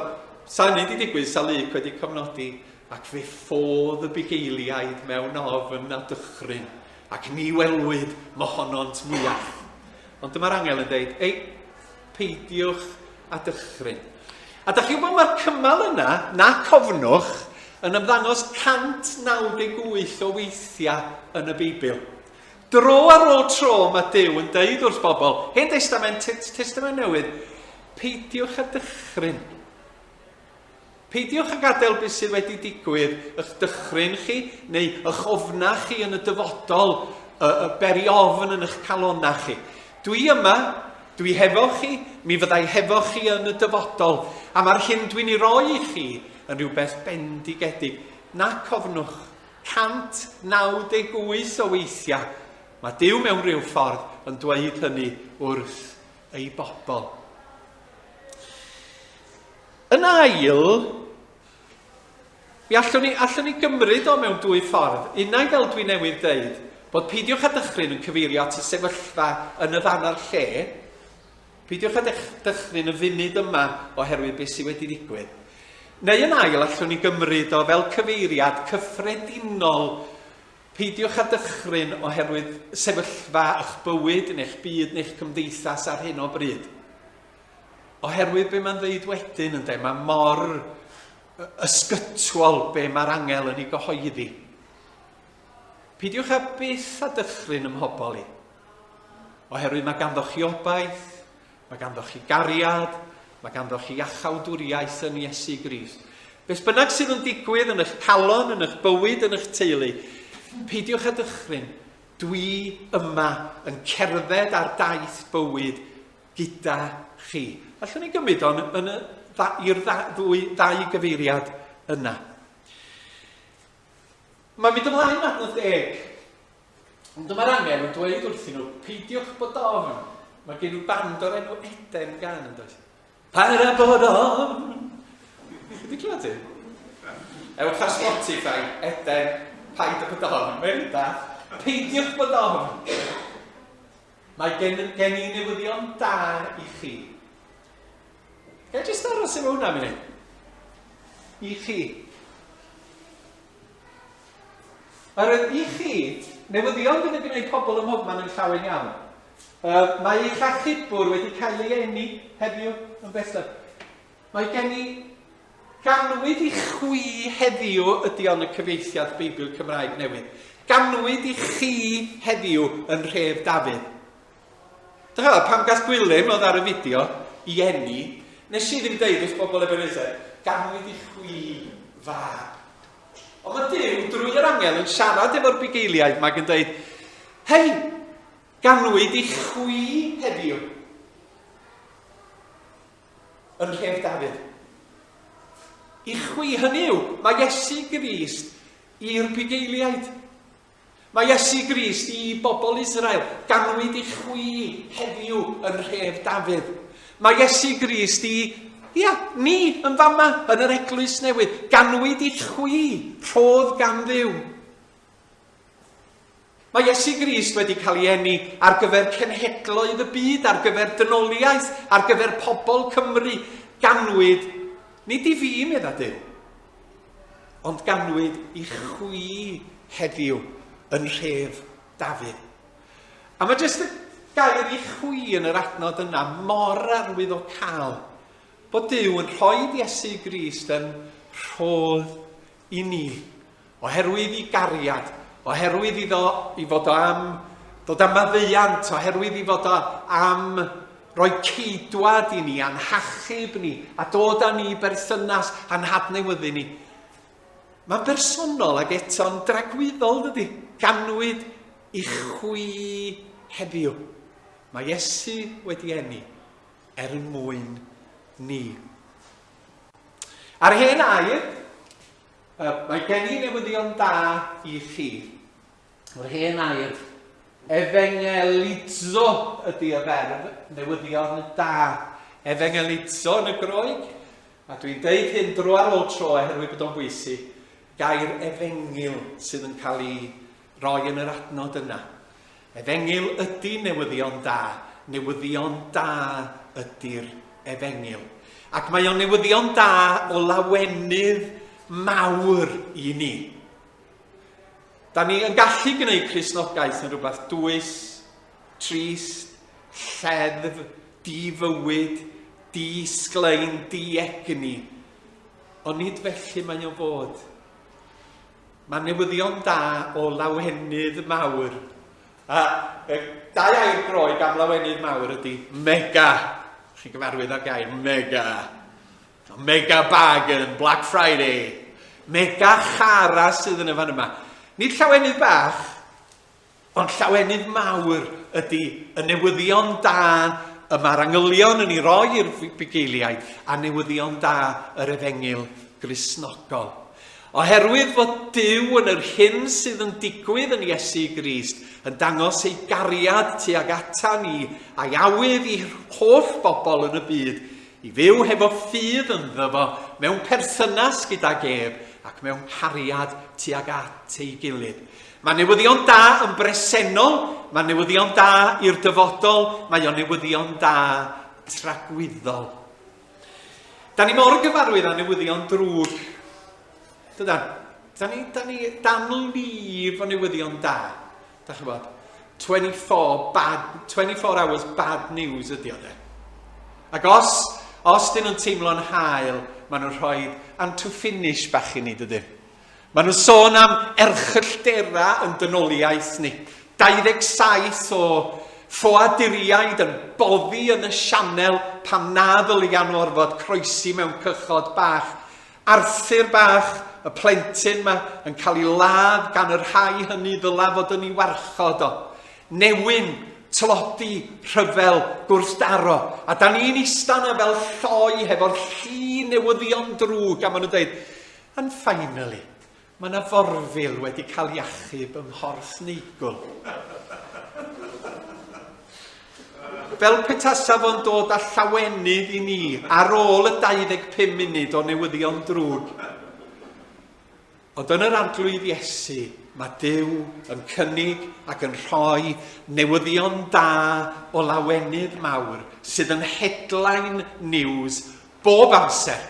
Speaker 1: sa hynny wedi digwydd, sa Luc wedi cofnodi, ac fe ffodd y bugeiliaid mewn ofn a dychryn, ac ni welwyd mohonont mwyach. Ond dyma'r angel yn dweud, ei, peidiwch â dychryn. A da chi'n gwybod mae'r cymal yna, na cofnwch, yn ymddangos 198 o weithiau yn y Beibl. Dro ar ôl tro mae Duw yn deud wrth bobl, Hen Destament, Testament Newydd, peidiwch â dychryn. Peidiwch â gadael beth sydd wedi digwydd ych dychryn chi neu ych ofna chi yn y dyfodol, y, y beri ofn yn eich calonnau chi. Dwi yma, dwi hefo chi, mi fyddai hefo chi yn y dyfodol, a mae'r hyn dwi'n ei roi i chi yn rhywbeth bendigedig. Nac ofnwch, 198 o weithiau, mae Duw mewn rhyw ffordd yn dweud hynny wrth ei bobl. Yn ail, mi allwn ni, allwn ni gymryd o mewn dwy ffordd. Unai fel dwi newydd dweud, bod peidiwch â dychryn yn cyfeirio at y sefyllfa yn y fan a'r lle, peidiwch â dychryn y funud yma oherwydd beth sydd wedi digwydd. Neu yn ail, allwn ni gymryd o fel cyfeiriad cyffredinol. Peidiwch â dychryn oherwydd sefyllfa eich bywyd neu'ch byd neu'ch cymdeithas ar hyn o bryd. Oherwydd be mae'n ddeud wedyn, ynde, mae mor ysgytwol be mae'r angel yn ei gyhoeddi. Peidiwch â byth â dychryn ym mhobol i. Oherwydd mae ganddo chi obaith, Mae ganddo chi gariad, mae ganddo chi iachawdwriaeth yn Iesu Grist. Beth bynnag sydd yn digwydd yn eich calon, yn eich bywyd, yn eich teulu, peidiwch â dychryn. Dwi yma yn cerdded ar daith bywyd gyda chi. Allwn ni gymryd o'n yn y, i'r ddwy, ddau gyfeiriad yna. Mae'n mynd ymlaen adnod deg. Ond dyma'r angel yn dweud wrthyn nhw, peidiwch bod ofn. Mae gen nhw band o'r enw Eden gan yn does? Paid â bod ofn! Chi wedi clywed ti? Ewch ar Spotify, Eden, paid â bod ofn. Mae'n da. Peidiwch bod ofn. Mae gen, gen i newyddion da i chi. Ga i jyst aros efo hwnna munud? I chi. Oherwydd i chi, newyddion fydd yn gwneud pobl ym mhobman yn llawen iawn. Uh, mae eich achubwr wedi cael ei eni heddiw yn Bethlehem. Mae gen i ganwyd i chwi heddiw ydy ond y cyfieithiad Beibl Cymraeg newydd. Ganwyd i chi heddiw yn rhef Dafydd. Dych chi'n pan gath Gwilym oedd ar y fideo i eni, nes i ddim deud wrth bobl Ebenezer, ganwyd i chwi fab. Ond mae Duw drwy yr angel yn siarad efo'r bugeiliaid mae yn dweud, hei, ganwyd i chwi heddiw yn rhef Dafydd. I chwi, hynny yw, mae Iesu Grist i'r bugeiliaid. Mae Iesu Grist i bobl Israel, ganwyd i chwi heddiw yn rhef Dafydd. Mae Iesu Grist i, ia, ni yn fama, yn yr eglwys newydd, ganwyd i chwi, rhodd gan Dduw. Mae Iesu Grist wedi cael ei eni ar gyfer cenhedloedd y byd, ar gyfer dynoliaeth, ar gyfer pobl Cymru. Ganwyd, nid i fi, medda Duw, Ond ganwyd i chwi heddiw yn rhef Dafydd. A mae jyst y gair i chwi yn yr adnod yna mor arwyddocaol bod Duw yn rhoi Iesu Grist yn rhodd i ni, oherwydd i gariad, oherwydd iddo i fod o am ddod am maddeuant, oherwydd i fod o am roi ceidwad i ni, a'n hachub ni, a dod â ni i berthynas a'n hadnewyddu ni. Mae'n bersonol ac eto'n dragwyddol, dydy? Ganwyd i chwi heddiw. Mae Iesu wedi eni er mwyn ni. Ar hen air, mae gen i newyddion da i chi. Yr hen air efengelizo ydy y ferf, newyddion da. Efengelizo yn y Groeg, a dwi'n deud hyn dro ar ôl tro oherwydd bod o'n bwysig, gair efengyl sydd yn cael ei roi yn yr adnod yna. Efengyl ydy newyddion da, newyddion da ydy'r efengyl. Ac mae o'n newyddion da o lawenydd mawr i ni. Da ni yn gallu gwneud Cristnogaeth yn rhywbeth dwys, trist, lleddf, di-fywyd, di-sglein, di-egni. Ond nid felly mae o'n fod. Mae newyddion da o lawenydd mawr. A e, dau air Groeg am lawenydd mawr ydy mega. Chi'n gyfarwydd â'r gair mega. Mega bargain, Black Friday. Mega chara sydd yn y fan yma. Nid llawenydd bach, ond llawenydd mawr ydy y newyddion da y mae'r angylion yn ei roi i'r bugeiliaid a newyddion da yr efengyl Gristnogol. Oherwydd fod Duw yn yr hyn sydd yn digwydd yn Iesu Grist yn dangos ei gariad tuag ata ni a'i awydd i holl bobl yn y byd i fyw hefo ffydd ynddo fo mewn perthynas gydag ef ac mewn cariad tuag at ei gilydd. Mae newyddion da yn bresennol, mae newyddion da i'r dyfodol, mae o'n newyddion da tragwyddol. Da ni mor gyfarwydd â newyddion drwg. Dydan? Da ni, da ni dan lif o newyddion da. Da chi'n bod? 24, bad, 24 hours bad news ydy o de. Ac os, os dyn nhw'n teimlo'n hael, maen nhw'n rhoi and to finish bach i ni, dydyn? Maen nhw'n sôn am erchyllterau yn dynoliaeth ni. 27 o ffoaduriaid yn boddi yn y sianel pam na ddylia nhw orfod croesi mewn cychod bach. Arthur bach, y plentyn ma, yn cael ei ladd gan y rhai hynny ddyla fod yn ei warchod o. Newyn, tlodi, rhyfel, gwrthdaro. A da ni'n ista yna fel lloi hefo'r llu newyddion drwg a maen nhw'n dweud, And finally, mae yna forfil wedi cael ei achub ym Mhorth Neigwl. Fel petasa fo'n dod â llawenydd i ni ar ôl y 25 munud o newyddion drwg. Ond yn yr Arglwydd Iesu, mae Duw yn cynnig ac yn rhoi newyddion da o lawenydd mawr sydd yn headline news bob amser.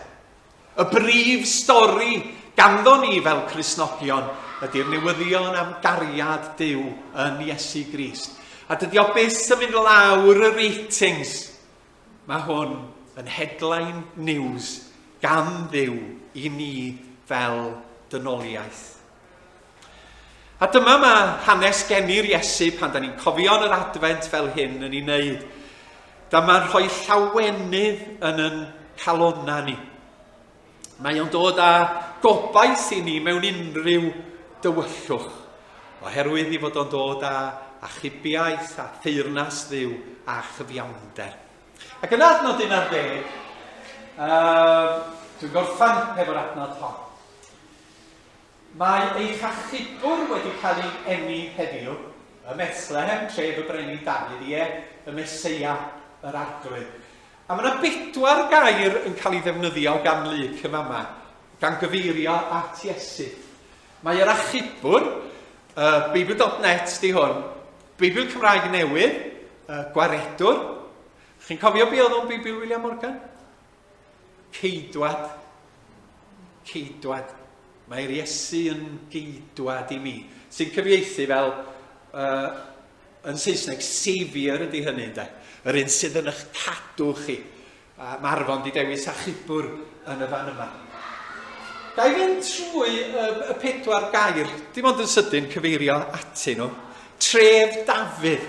Speaker 1: Y brif stori ganddo ni fel Cristnogion ydy'r newyddion am gariad Duw yn Iesu Grist. A dydy o byth yn mynd lawr y ratings. Mae hwn yn headline news gan Dduw i ni fel dynoliaeth. A dyma mae hanes geni'r Iesu pan da ni'n cofio yn yr Adfent fel hyn yn ei wneud. Dyma'n rhoi llawenydd yn yn calonna ni. Mae o'n dod â gobaith i ni mewn unrhyw dywyllwch, oherwydd i fod o'n dod â achubiaeth a theyrnas Dduw a chyfiawnder. Ac yn adnod 11, uh, dwi'n gorffan hefo'r adnod hon. Mae eich achubwr wedi cael ei eni heddiw, ym Methlehem, tref y Brenin Dafydd, ie, y Meseia, yr Arglwydd. A mae yna bedwar gair yn cael ei ddefnyddio gan Luc yn fama, gan gyfeirio at Iesu. Mae yr achubwr, uh, Beibl.net di hwn, Beibl Cymraeg Newydd, uh, Gwaredwr. Chi'n cofio be oedd o'n Beibl William Morgan? Ceidwad. Ceidwad. Mae'r Iesu yn geidwad i mi. Sy'n cyfieithu fel, uh, yn Saesneg, Saviour ydy hynny, ynde? Yr un sydd yn eich cadw chi. A mae Arfon di dewis achubwr yn y fan yma. Ga i fynd trwy y, y pedwar gair, dim ond yn sydyn cyfeirio atyn nhw. Tref Dafydd.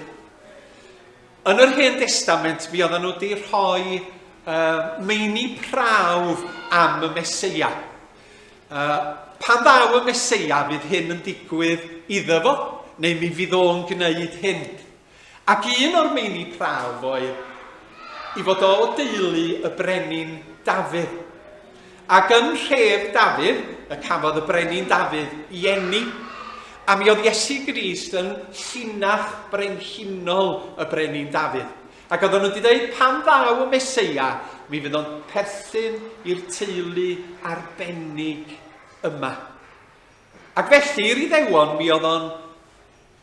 Speaker 1: Yn yr Hen Destament, mi oedden nhw wedi rhoi uh, meini prawf am y Meseia. Uh, pan ddaw y Meseia, fydd hyn yn digwydd iddo fo, neu mi fydd o'n gwneud hyn. Ac un o'r meini prawf oedd i fod o deulu y brenin Dafydd. Ac yn nhref Dafydd y cafodd y brenin Dafydd i eni. A mi oedd Iesu Grist yn llinach brenhinol y brenin Dafydd. Ac oedden nhw wedi dweud, pan ddaw y Meseia, mi fydd o'n perthyn i'r teulu arbennig yma. Ac felly, i'r Iddewon, mi oedd o'n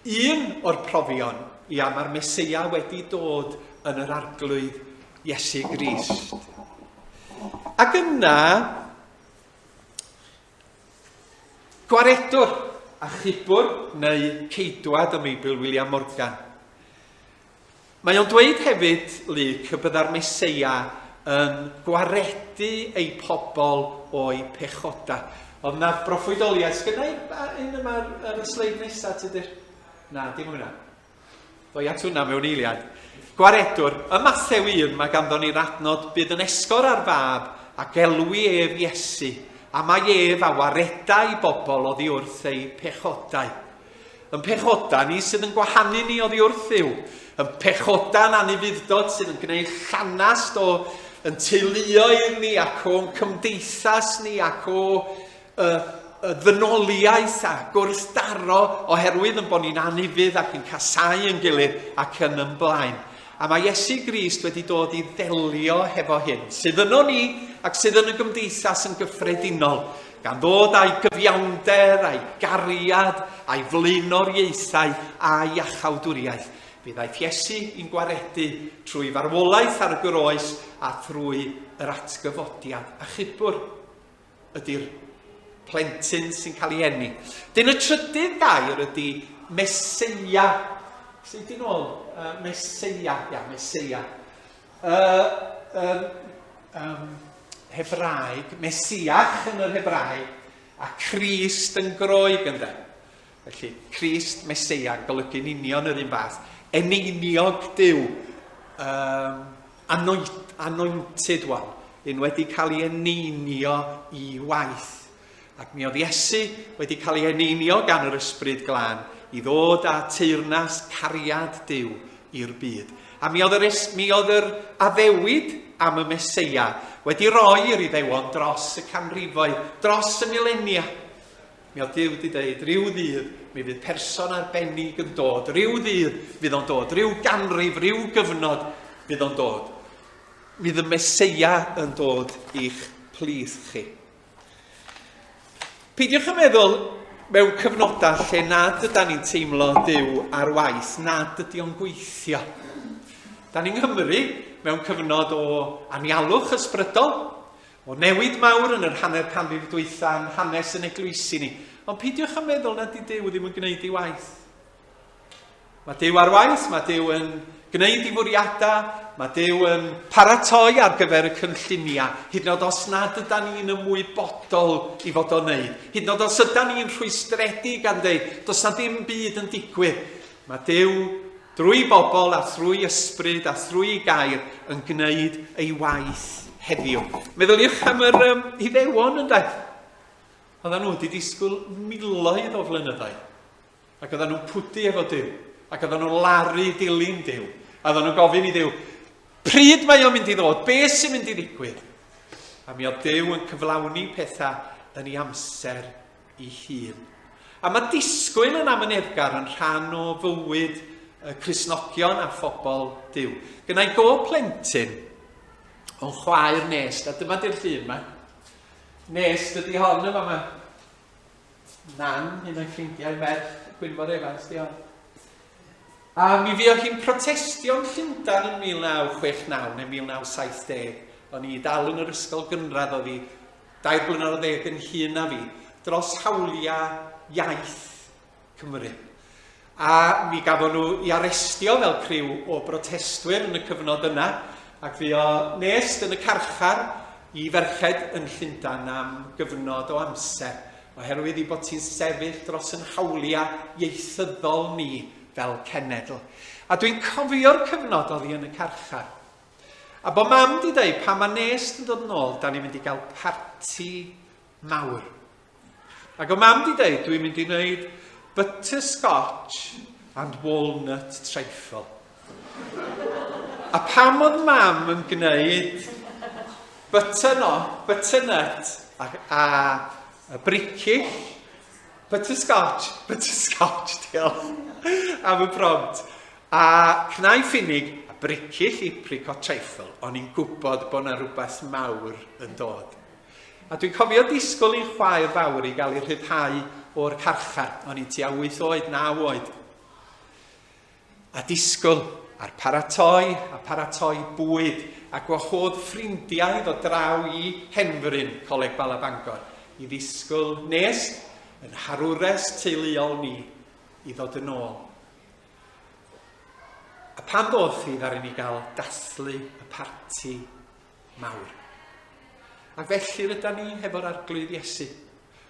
Speaker 1: Un o'r profion, ia, mae'r Meseia wedi dod yn yr Arglwydd Iesu Grist. Ac yna, gwaredwr, achubwr neu ceidwad ym Meibl William Morgan. Mae o'n dweud hefyd, Luc, y bydda'r Meseia yn gwaredu ei pobl o'i pechodau. Oedd na broffwydoliaeth, sgynna i un yma ar y sleid nesaf, tydyr? Na, dim hwnna. Ddoi at hwnna mewn eiliad. Gwaredwr, ym Mathew 1 mae ganddo ni'r adnod bydd yn esgor ar fab a gelwi ef Iesu, a mae ef a waredai bobl oddi wrth eu pechodau. Yn pechoda ni sydd yn gwahanu ni oddi wrth Dduw. Yn pechoda'n anufudd-dod sydd yn gwneud llanast o yn teuluoedd ni ac o'n cymdeithas ni ac o uh, y ddynoliaeth a gwrthdaro oherwydd yn bod ni'n anufudd ac yn casáu yn gilydd ac yn ymlaen. A mae Iesu Grist wedi dod i ddelio hefo hyn, sydd yno ni ac sydd yn y gymdeithas yn gyffredinol, gan ddod â'i gyfiawnder, a'i gariad, a'i flaenoriaethau a'i iachawdwriaeth. Fe ddaeth Iesu i'n gwaredu trwy farwolaeth ar y groes a thrwy yr atgyfodiad. Achubwr ydy'r plentyn sy'n cael ei eni. Dyn y trydydd gair ydy Meseia. Sut dyn ôl? Meseia, ia, Meseia. Um, Hebraeg, Mesiach yn yr Hebraeg, a Crist yn Groeg ynddo. Felly, Crist, Meseia, yn golygu'n union yr un fath. Eneiniog Duw, um, anoint, anointed one, un wedi cael ei eneinio i waith. Ac mi oedd Iesu wedi cael ei eneinio gan yr Ysbryd Glân i ddod â teyrnas cariad Duw i'r byd. A mi oedd yr, mi oedd yr addewid am y Meseia wedi roi i'r Iddewon dros y canrifoedd, dros y milenia. Mi oedd Duw wedi dweud, rhyw ddydd, mi fydd person arbennig yn dod, rhyw ddydd fydd o'n dod, rhyw ganrif, rhyw gyfnod fydd o'n dod. Fydd y Meseia yn dod i'ch plith chi. Peidiwch yn meddwl mewn cyfnodau lle nad yda ni'n teimlo Duw ar waith, nad ydy o'n gweithio. Da ni'n Nghymru mewn cyfnod o anialwch ysbrydol, O newid mawr yn yr hanner canrif dwytha yn hanes yn eglwysi ni. Ond peidiwch â meddwl nad ydy Duw ddim yn gwneud ei waith. Mae Duw ar waith, mae Duw yn gwneud ei fwriadau, mae Duw yn paratoi ar gyfer y cynlluniau, hyd yn oed os nad yda ni'n ymwybodol i fod o'n wneud, hyd yn oed os yda ni'n rhwystredig a'n dweud, does na ddim byd yn digwydd. Mae Duw Drwy bobl a thrwy ysbryd a thrwy gair yn gwneud ei waith heddiw. Meddyliwch am yr um, Iddewon ynde? Oedden nhw wedi disgwyl miloedd o flynyddoedd. Ac oedden nhw'n pwdu efo Duw. Ac oedden nhw'n laru dilyn Duw. A oedden nhw'n gofyn i Dduw, pryd mae o'n mynd i ddod? Be sy'n mynd i ddigwydd? A mi oedd Duw yn cyflawni pethau yn ei amser ei hun. A mae disgwyl yn amyneddgar yn rhan o fywyd y Cristnogion a phobl Duw. Gynnau go plentyn o'n chwaer Nest, a dyma di'r llun yma. Nest ydy hon yma yma. Nan, un o'i ffrindiau, merch Gwynfor Evans, di hon. A mi fuodd hi'n protestio'n Llundain yn 1969 neu 1970. O'n i dal yn yr ysgol gynradd, oedd hi dair blynedd ar ddeg yn hŷn na fi, dros hawliau iaith Cymru. A mi gafon nhw i arestio fel criw o brotestwyr yn y cyfnod yna, ac fi o Nest yn y carchar i ferched yn Llundain am gyfnod o amser, oherwydd i bod ti'n sefyll dros yn hawliau ieithyddol ni fel cenedl. A dwi'n cofio'r cyfnod oedd hi yn y carchar. A bod mam di dweud, pan mae Nest yn dod yn ôl, da ni'n mynd i gael parti mawr. Ac o mam di dweud, dwi'n mynd i wneud butterscotch and walnut trifle. A pam oedd mam yn gwneud butternut, butternut a, a, a bricill, butterscotch, butterscotch, diolch am y prompt. A cnau ffinig a bricyll apricot trifle, o'n i'n gwybod bod 'na rhywbeth mawr yn dod. A dwi'n cofio disgwyl i'n chwaer fawr i gael ei rhyddhau o'r carchar. O'n i'n tua 8 oed, 9 oed. A disgwyl, a'r paratoi, a paratoi bwyd, a gwahodd ffrindiau i ddod draw i Henfryn, Coleg Bala Bangor, i ddisgwyl nes yn harwres teuluol ni i ddod yn ôl. A pan ddoth hi, ddaru ni gael dathlu y parti mawr. Ac felly ryda ni hefo'r Arglwydd Iesu.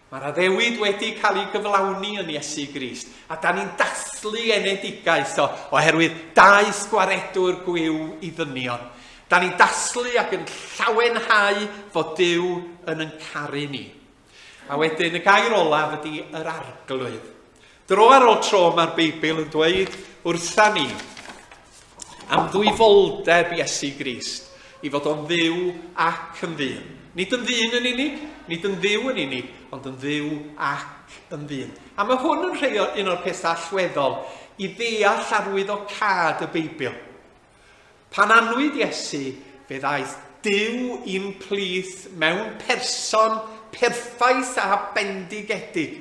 Speaker 1: Mae'r addewid wedi cael ei gyflawni yn Iesu Grist, a da ni'n dathlu enedigaeth o, oherwydd daeth gwaredwr gwiw i ddynion. Da ni'n dathlu ac yn llawenhau fod Duw yn yn caru ni. A wedyn y gair olaf ydy yr arglwydd. Dro ar ôl tro mae'r Beibl yn dweud wrtha ni am ddwyfoldeb Iesu Grist, i fod o'n ddiw ac yn ddyn. Nid yn ddyn yn unig, nid yn dduw yn unig, ond yn dduw ac yn ddyn. A mae hwn yn rhai o, un o'r pethau allweddol i ddeall arwyddocâd y Beibl. Pan anwyd Iesu, fe ddaeth Duw i'n plith mewn person perffaith a bendigedig.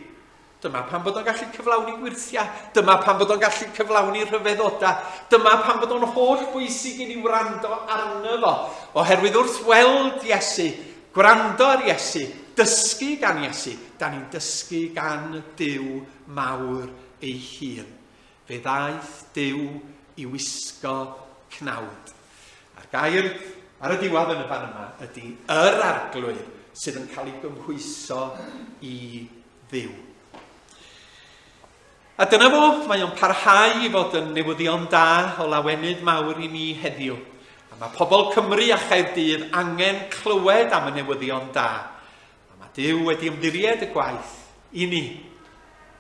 Speaker 1: Dyma pam bod o'n gallu cyflawni gwyrthiau. Dyma pam bod o'n gallu cyflawni rhyfeddodau. Dyma pam bod o'n holl bwysig i ni wrando arno fo. Oherwydd wrth weld Iesu, gwrando ar Iesu, dysgu gan Iesu, da ni'n dysgu gan Duw mawr ei hun. Fe ddaeth Duw i wisgo cnawd. A'r gair ar y diwedd yn y fan yma ydy yr arglwydd sydd yn cael ei gymhwyso i Dduw. A dyna fo, mae o'n parhau i fod yn newyddion da o lawenydd mawr i ni heddiw. A mae pobl Cymru a Chaerdydd angen clywed am y newyddion da. A mae Duw wedi ymddiried y gwaith i ni,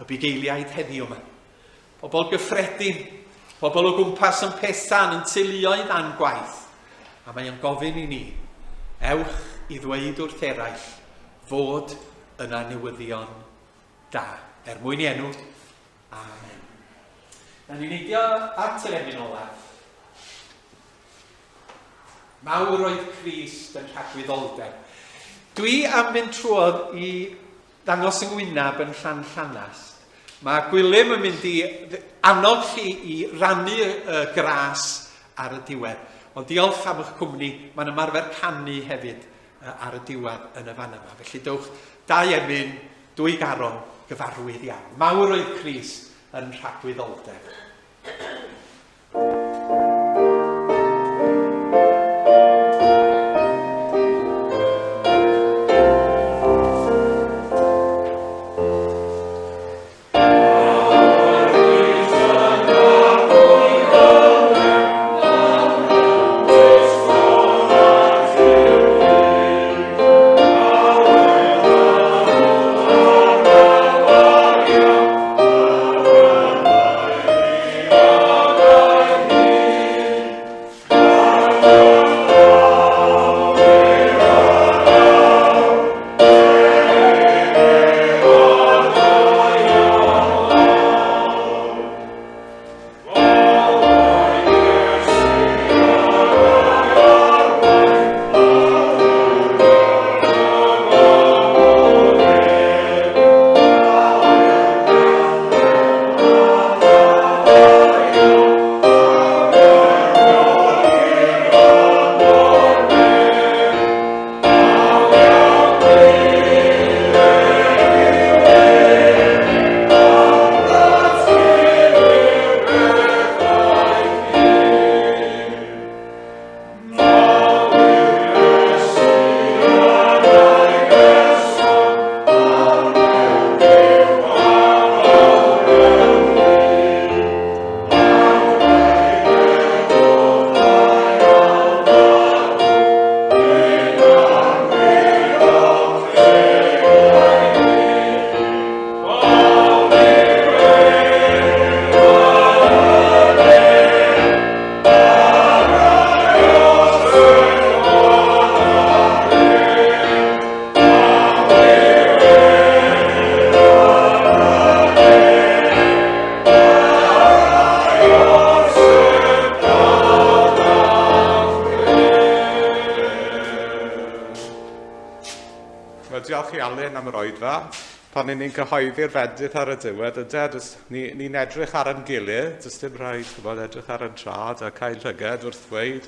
Speaker 1: y bugeiliaid heddiw yma. Pobl gyffredin, pobl o gwmpas yn pesan, yn teuluoedd a'n gwaith. A mae o'n gofyn i ni, ewch i ddweud wrth eraill fod yna newyddion da. Er mwyn i enw, amen. Na ni neidio at yr emyn olaf. Mawr oedd Crist yn rhagwyddoldeb. Dwi am fynd trwodd i ddangos yng ngwyneb yn llan llanast. Mae Gwilym yn mynd i annog chi i rannu y gras ar y diwedd. Ond diolch am eich cwmni, mae'n ymarfer canu hefyd ar y diwedd yn y fan yma. Felly dewch dau emyn, dwy garol gyfarwydd iawn. Mawr oedd Crist yn rhagwyddoldeb.
Speaker 3: Wel, diolch i Alun am yr oedfa. Pan ni'n cyhoeddi'r fendith ar y diwedd, ynde, ni'n ni, ni edrych ar ein gilydd, does dim rhaid chybod, edrych ar ein trad a cael llyged wrth ddweud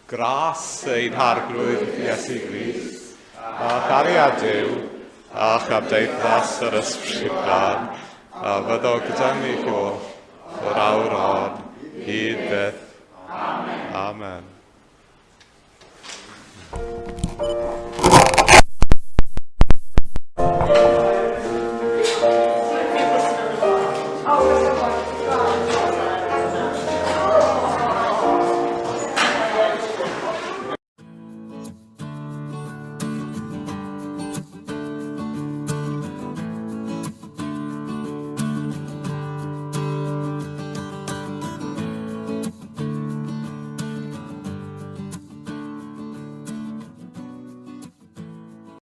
Speaker 3: gras ein harglwydd Iesu Grist, a chariad Duw, a chymdeithas yr Ysbryd Glân, a fyddo gyda ni holl o'r awr hon.